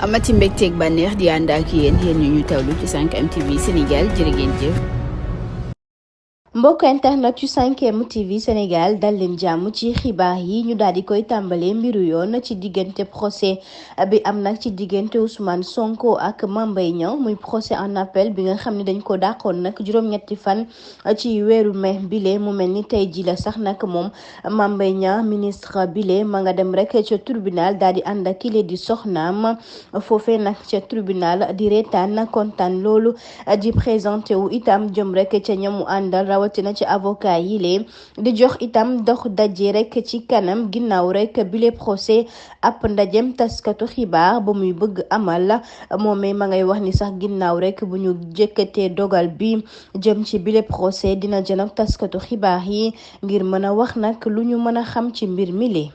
amati mbégteeg bànneex di ànd ak yéen ñu tawlu ci 5M TV Sénégal jërë ngeen jëf. mbokk internet yu 5M TV Sénégal dal leen jàmm ci xibaar yi ñu daal di koy tàmbalee mbiru yoon ci diggante procès bi am nag ci diggante Ousmane Sonko ak Mame Mbaye Niang muy procès en appel bi nga xam ne dañ ko dàqoon nag juróom-ñetti fan ci weeru mai bile mu mel ni tey ji la sax nag moom Mame Mbaye Niang ministre bile ma nga dem rek ca tribunal daal di ànd ak kile di soxnaam foofee nag ca tribunal di reetaan kontaan loolu di présenté wu itam jëm rek ca ñamu àndal rawatina ci avocat yi lee di jox itam dox daje rek ci kanam ginnaaw rek bile procès ab ndajem taskatu xibaar ba muy bëgg amal moomee ma ngay wax ni sax ginnaaw rek bu ñu jëkkatee dogal bi jëm ci bile procès dina jënab taskatu xibaar yi ngir mën a wax nag lu ñu mën a xam ci mbir mi lee